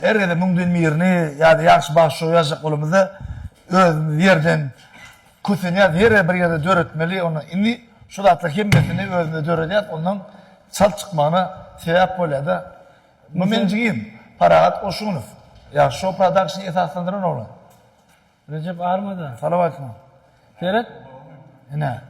Her gezek müňden birini ýa-da ýagşy bagşy ýazjak bolamyzda özümiz ýerden kösenýäs, her bir ýerde döretmeli, onda indi şu zatlar hemmesini özümiz döredýäs, ondan çalt çykmagyna sebäp bolýar-da. Bu meniň jigim Parahat Goşunow, Ýagşy Show Production-y esaslandyran oglan. Rejep armada. Salawatly. Seret. Ine.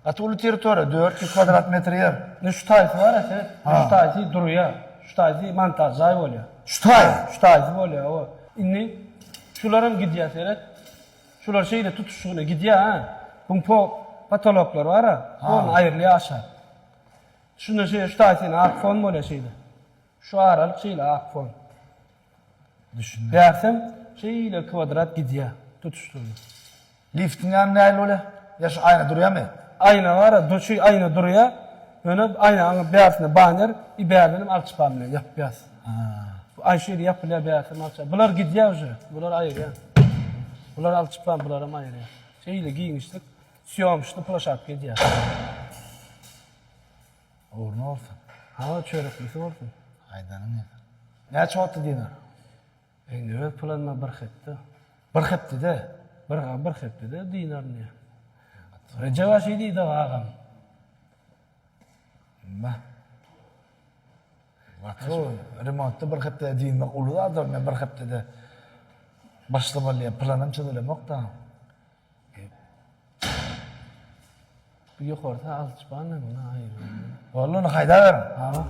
Gaty uly territoriýa, 400 kwadrat metr ýer. Ine şu taýsy bar-a, seret. Şu taýsy durýar. Şu taýsy montaž jaý bolýar. Şu taý? Şu taýsy bolýar, hawa. Indi şularam gidýär, seret. Şular şeýle tutuşlygyna gidýär, ha. Buň po potoloklary bar-a, pol aýrylýar aşak. Şunda şeýle şu taýsy ak fon bolýar şeýle. Şu aralyk şeýle ak fon. Düşündim. Bärsem şeýle kwadrat gidýär tutuşlygyna. Liftiň ýany nähili bolýar? Ýa şu aýna durýarmy? Aýna bar, dur şu aýna durýar. Ýöne aýnanyň bärsinde baner, i bärdenem alçypan bilen ýapýas. Bu aý şu ýeri ýapylýar bärsem alçy. Bular gidýär uje. Bular aýyrýar. Bular alçypan, bularam aýyrýar. Şeýle giňişlik sýomşny ploşadka edýär. Ugruna bolsun. Hawa çöreklisi bolsun. Aýdanyň ýaly. Näçe wagtda dynar? Indi öz planyma bir hepde. Bir hepdede? Bir, bir hepdede dynar indi. Rejep aşy diýdi agam. Bah. Gaty remontda bir hepdede dynmak uly zat, men bir hepdede başlamaly diýen planym çözülemok da. Bu ýokarda alçypan muny aýyrýan. Boldy ony haýdaberiň. Hawa.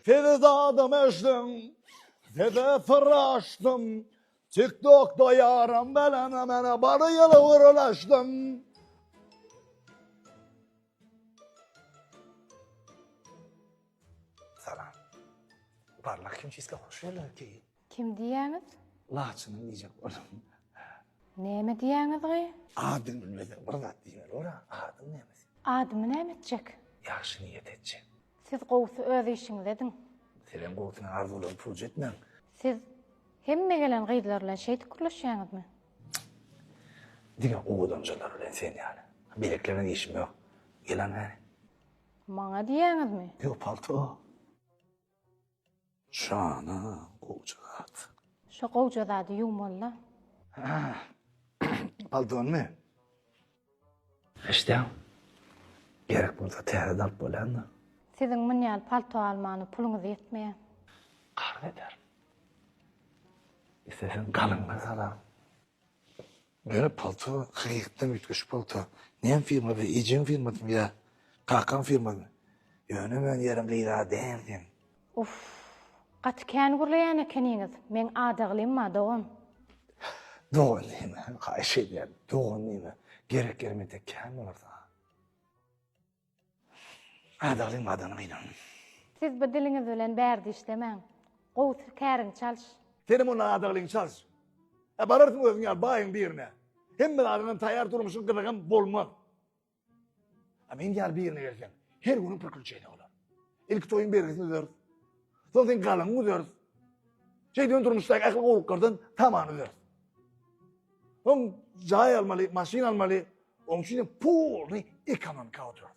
Sizi zadam eşdiň, size syr açdym, TikTokda ýarym bilen mene bir ýyl gürleşdim. Salam. Parlak himçiska hoş geldiňiz keýgim. Kim diýýäňiz? Laçynym diýjek boldum. Näme diýýäňiz gyý? Adyňy bilmeseň bir zat diýmeli bor-a. Adyň näme seň? Adymy näme etjek? Ýagşy niýet etjek. Siz gowusy öz işiňizi ediň. Sizem gowusyny arzuwlaryňy puç etmäň. Siz hemme gelen gyzlar bilen şeýdip gürleşýäňizmi? Diňe owadanjalar bilen sen ýaly. Beýlekiler bilen işim ýok. Gel hany bäri. Maňa diýýäňizmi? Ýok, palto. Jana, gowja zat. Şo gowja zady ýuwmaly-da. Paltonymy? Eşidýäň? Gerek bolsa täze-de alyp bolýan-da. Siziň mun ýaly palto almana puluňyz ýetmeýär. Karz ederin. Isleseň galyňyny salaryn. Ýöne palto hakykatdan üýtgeşik palto. Näme firma bu? Ejeň firmasymy ýa kakaň firmasymy? Ýöne men ýeriň gyza däl sen. Uff. Gaty kän gürleýän ekeniňiz. Meň adaglym bar, dogan. Dogan diýme, haýyş edýän, dogan diýme. Gerek ýerim entek kän bolar saňa. Adaglyň badany gynandym. Siz bu diliňiz bilen bärde işlemäň. Gowusy käriňi çalyş. Senem onda adaglyňy çalyş. Ä bararsyň özüň ýaly baýyň birine. Hemme zadyňam taýýar durmuşyň gyzygam bolmaz. A men ýaly birine gelseň, her günüň priklýuçeniýa bolar. Ilki toýuň bergisini üzeris. Soň seň galyňy üzeris. Şeýdibem durmuşdaky ähli gowulyklardan tamany üzeris. Soň jaý almaly, maşyn almaly. Oň üçin hem polny ekonomika oturarys.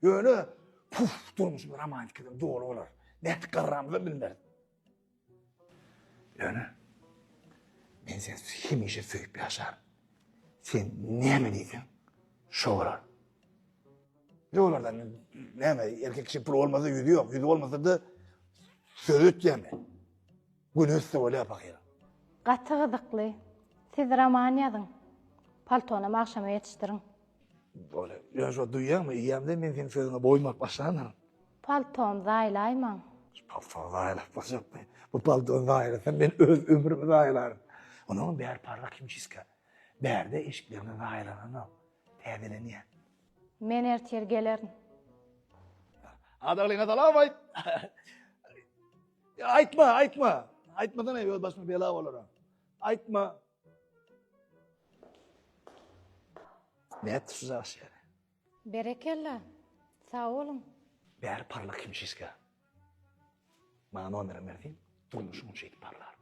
Ýöne puf durmuşymyz romantikadan doly bolar. Nädip garramyzam bilmeris. Ýöne men seni hemişe söýüp ýaşaryn. Sen näme diýseň, şo bolar. Ýok olardan näme erkek kişi pul bolmasa ýüzi ýok, ýüzi bolmasa-da sözi ötýärmi? Güni ötse bolýar pahyr. Gaty gyzykly. Siz roman ýazyň. Paltonam agşama ýetişdiriň. Bolýar. Ýöne şo duýýaňmy, eýýämden men seniň sözüňe boýun baryp başlandyryn. Paltony zaýalaýmaň. Şu paltony zaýalap boljakmy? Bu paltony zaýalasam men öz ömrümi zaýalaryn. Onuňam bäri parlak himçistka. Bärde eşiklerine zaýalananok. Täzelenýär. Men ertir gelerin. Adaglyňa salam aýt. Aýtma, aýtma. Aýtmasana öz başyma bela bolar. Aýtma. Nätdi şu jaş ýeri? Berekella. Sag boluň. Bäri parlak himçiska. Maňa nomerini berseň, durmuşyň şeýdip parlar.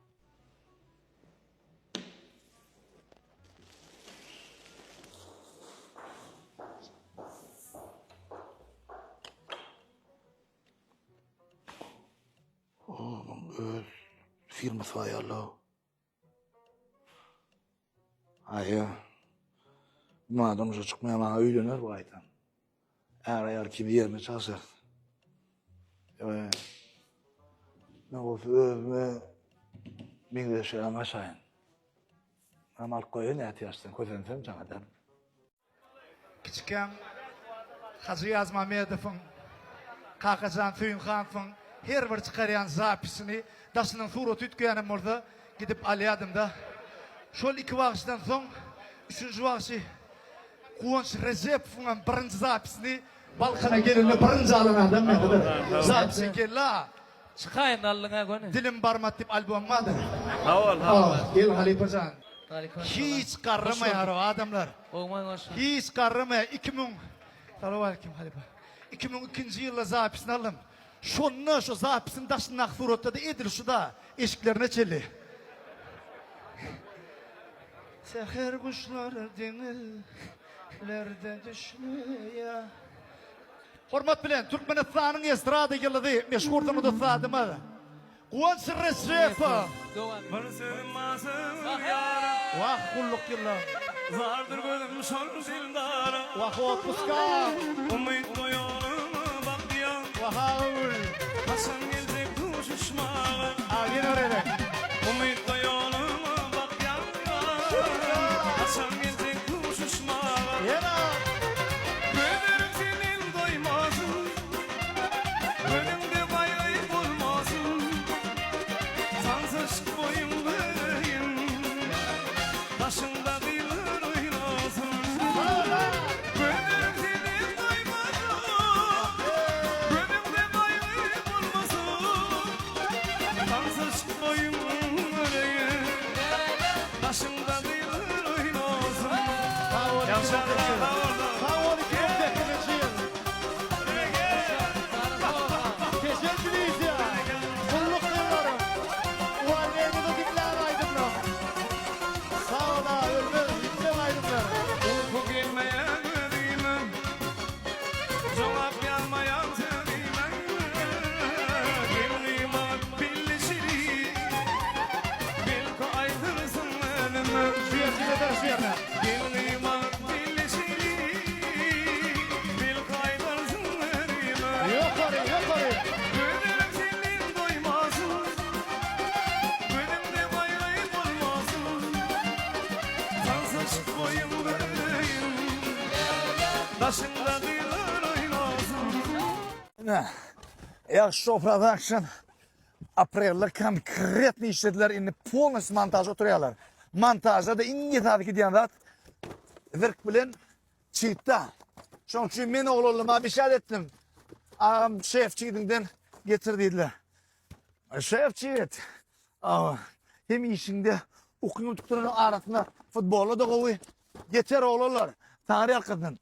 Onuň öz firmasy bar ýaly. Aýa. Madam durmuşa çykmaýar, maňa öýlener bu gaýtam. Är-aýal kimi ýerine çalşarys. Ýa. Men bolsa özüme meňzeş ýalam aşaýyn. Hem alyp goýaýyn ätiýaçdan kösensem jaň ederin. Kiçikäm Hajy Ýazmamedowyň, Kakajan Söýünhanowyň her bir çykarýan zapisini, daşynyň suraty üýtgeýänem bolsa, gidip alýadym-da. Şol iki bagşydan soň üçünji bagşy Guwanç Rejepowyňam birinji zapisini Balkana gelende birinji alan adam mendir. Zapisi geldi-a. Çykaýyn aldyňa göni. Dilim barmady diýip albom bardyr. Sag bol, sag bol. Gel halypa jan. Halypa Hiç garramaýar o adamlar. Gowmy goşgy? Hiç garramaýar. 2000 Salowaleýkim halypa. 2002-nji ýylda zapisini aldym. Şonda şo zapisiň daşyndaky suratda-da edil şu-da, eşiklerine çenli. Säher guşlary deňizlerde düşleýär. Hormat bilen, Türkmenistanyň estrada ýyldyzy, meşhur sungat ussadymyz Guwanç Rejepow. Bir sözüm barsyz ýara. Wah, gulluk ýyllar. Zardyr gözüm şol dildara. Wah, otpuska. Umytly ýoluma bakýan. Wah, Agagül. Haçan geljek duşuşmaga. Al, ýene bir gezek. Umytly ýoluma bakýan. Haçan geljek duşuşmaga. Ýene. Gözlerim senden doýmasyn. Gözüňde gaýgy bolmasyn. Sansyşyk boýuň göreýin. Daşyňda gyzlar oýnasyn. Gözlerim senden doýmasyn. Gözüňde gaýgy bolmasyn. Sansyşyk boýuň göreýin. Daşyňda gyzlar oýnasyn. Sag bol, Sag bol, 2008-nji ýyl. Tejen diwiziýa. Gulluk ýyllary. Uwalnenide diňlän aýdymlar. Sag bol, ölmez, ýitmez aýdymlar. Uyku gelmeýär gözüme Jogap ýazmaýan sözüme Gel gyýma pilli şirin Belki aýtyrsyň özüme Şu ýerde eder, şu ýerde. Gel gyýma pilli şirin Belki aýdarsyň özüme Ýokary, ýokary. Gözlerim senden doýmasyn Gözümde gaýgy bolmasyn Saňsaşyp boýun göreýin Daşyňda gyzlar oýnasyn. Ine, Ýagşy Show Production aprelde konkretno işlediler, indi polnosty montaža oturýarlar. Montažda-da iň esasy gidýän zat zirk bilen çigitda. Şonuň üçin men oglanlaryma bişat etdim. Agam şef çigidiňden getir diýdiler. Şef çigit. Awa, hem işiňde ukyňy tutduran arasynda futbolda-da gowy. Getir oglanlar, Taňry ýalkasyn.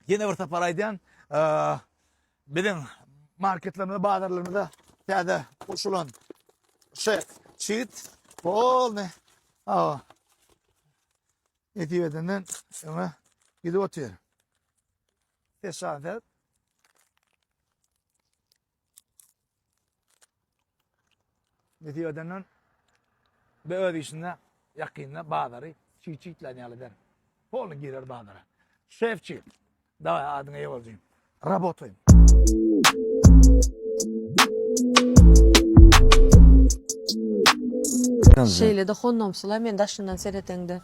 Ýene bir sapar aýdýan, biziň marketlerimize, bazarlarymyza täze goşulan şef çigit polny awa nesip edenden öňe gidip otyr. Ses şans Nesip edenden be öz işinde ýakynda bazary çiğ-çiğitlän ýaly eder. Polny girer bazara. Şefçi, daway adyňa eýe boljyn. Rabotaýyn. Şeýle-de hondomsyla men daşyndan seredeňde.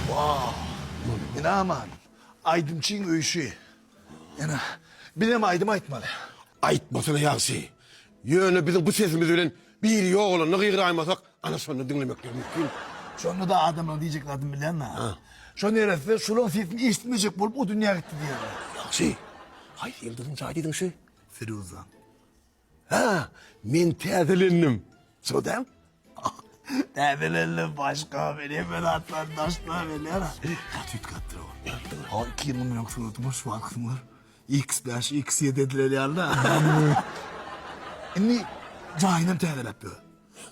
Wow! Ine aman, aýdymçyň öýşi. Ene, bizem aýdym aýtmaly. Aýtmasyna ýagşy. Ýöne biziň bu sesimiz bilen biri ýogalanda gygyraýmasak, ana şonda diňlemekleri mümkin. Şonda-da adamlaryň diýjek zadyny bilýänmi? Şo neresse şularyň sesini eşitmejek bolup o dünýä gitdi diýerler. Ýagşy. Haýsy ýyldyzyň jaýy diýdiň şu? Firuza. Ha, men täzelendim. Şo däl? Täzelendim başga men hemme zatlar daşda bilýär. Gaty üýtgäpdir o. Ha, 2 ýyl mundan öňki suratymy şu wagtkysyny gör. X5, X7 edilen ýaly-da. Indi jaýynam täzeläp ýör.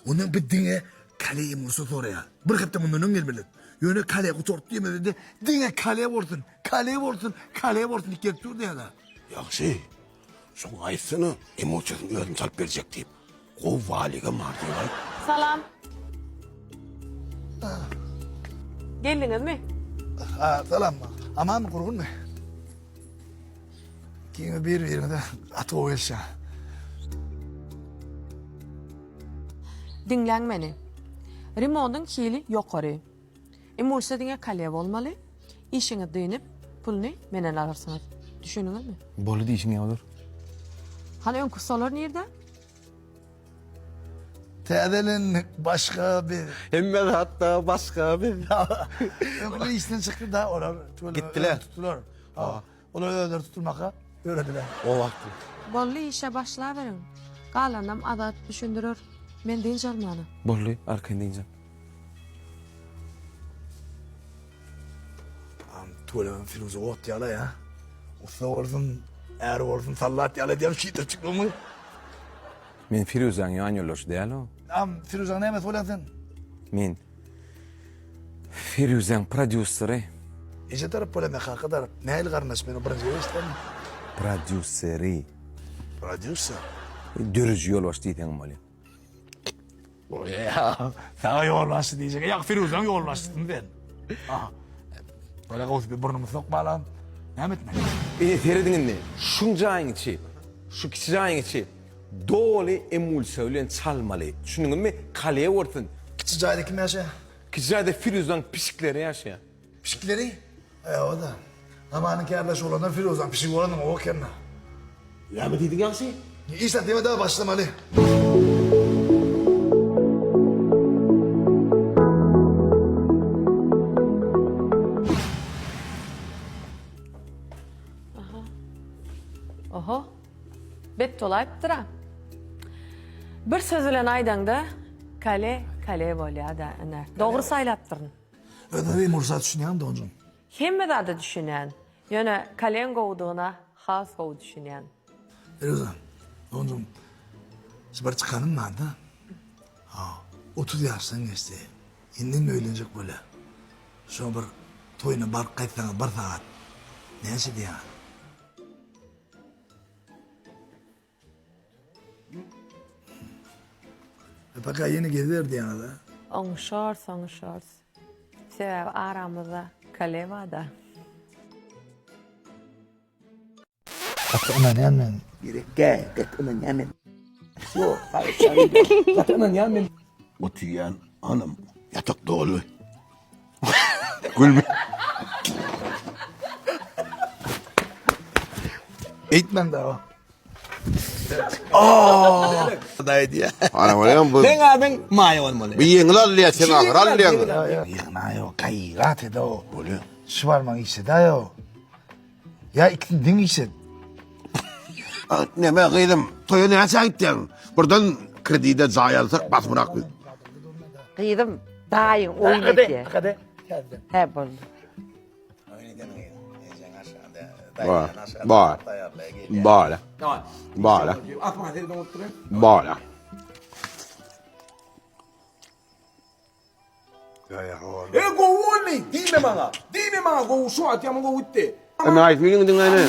Ondan bir diňe kale emulsa soraýar. Bir hepde mundan öň gelmeli. Ýöne kale gutardy diýmedi-de, diňe kale bolsun, kale bolsun, kale bolsun diýip gelip dur diýýär. Ýagşy. Şoňa aýtsana, emulsiýasyny özüm çalyp berjek diýip. Gowy waligem bar diýip aýt. Salam. Geldiňizmi? Ha, salam. Amanmy, gurgunmy? Ikiňiz bir-biriňize gaty gowy gelişýär. Diňläň meni. Remontyň hili ýokary. Emulsiýa diňe kale bolmaly. Işiňiz dynyp, puluny menden alarsyňyz. Düşündiňizmi? Boldy diýşiň ýaly bolar. Hany öňki ustalar nirde? Täzelendik başga biz. Hemme zatda başga biz. Öňküler işden çykdy da olar. Gitdiler. Tutdular. Olar özleri tutulmaka öwrediler. O wagtly. Boldy işe başlaberiň. Galanam Azat düşündirer. Men dynç almana. Boldy arkaýyn dynç al. Tüweleme Firuze ot ýaly ýa. Ussa bolsun, är bolsun, sallat ýaly edýän şeýdip çykdyňmy? Men Firuzäň ýan ýoldaşy däl o. Am Firuzaň nämesi bolýaň sen? Men Firuzäň prodýusseri. Eje tarap bolýan ýa kaka tarap? Nähili garyndaş men birinji gezek eşitdim. Prodýusseri. Prodýusser. Dörüji ýolbaşçy diýseňem bolýar. Saňa ýolbaşçy diýjek. Ýa Firuzaň ýolbaşçysyň sen. Aha. Böyle gowusy bir burnumy sokmalam. Näme etmeli? Ine serediň indi. Şuň jaýyň içi, şu kiçi jaýyň içi doly emulsiýa bilen çalmaly. Düşündiňizmi? Kale bolsun. Kiçi jaýda kim ýaşaýar? Kiçi jaýda Firuzaň pişikleri ýaşaýar. Pişikleri? E, o da. Zamanyň kärdeşi bolandan Firuzaň pişigi bolanyň o eken-dä. Näme diýdiň ýagşy? Işläp diýme da başlamaly. Oho. Bet bolaýypdyr-a. Bir söz bilen aýdaňda, kale kale bolýa-da, ine. Dogry saýlapdyryn. Özüňe mursa düşünýäňmi doganjygym? Hemme zada düşünýän. Ýöne kaleň gowudygyna has gowy düşünýän. Feruza, doganjygym, şu bir çykanym barda. Ha, 30 ýaşdan geçdi. Indem öýlenjek bolýar. Şo bir toýuna baryp gaýtsaňyz bir sagat. Näçe diýýäňiz? Paka ýene gezer diýýäňiz-a? Oňuşarys, oňuşarys. Sebäbi aramyzda kale bar-da. Gaty ynanýan men. Gerek däl, gaty ynanýan men. Ýok, gaty ynanýan men. Otyrýan hanam ýatak doly. Gülme. Eýtmäň dagy. Ana bolýan bu. Seň adyň Maýa bolmaly. Bu ýeňil alýar, sen agyr alýaň. Ýygnaýo, gaýrat ed-ow. Bolýar. Şu barmagyň işledi-aý-ow. Ýa ikisini deň işlet. Neme gyzym, toýa näçä gitýäň? Birden kredide jaý alsak basymrak biz. Gyzym, daýyň oýun edýär. Akade, täzeden. Hä, boldy. Bar. Bar. Bar. Bar. Bar. E gowy boldy, diýme maňa. Diýme maňa gowy, şu wagt ýaman gowy gitdi. Näme aýtmyň diňläne?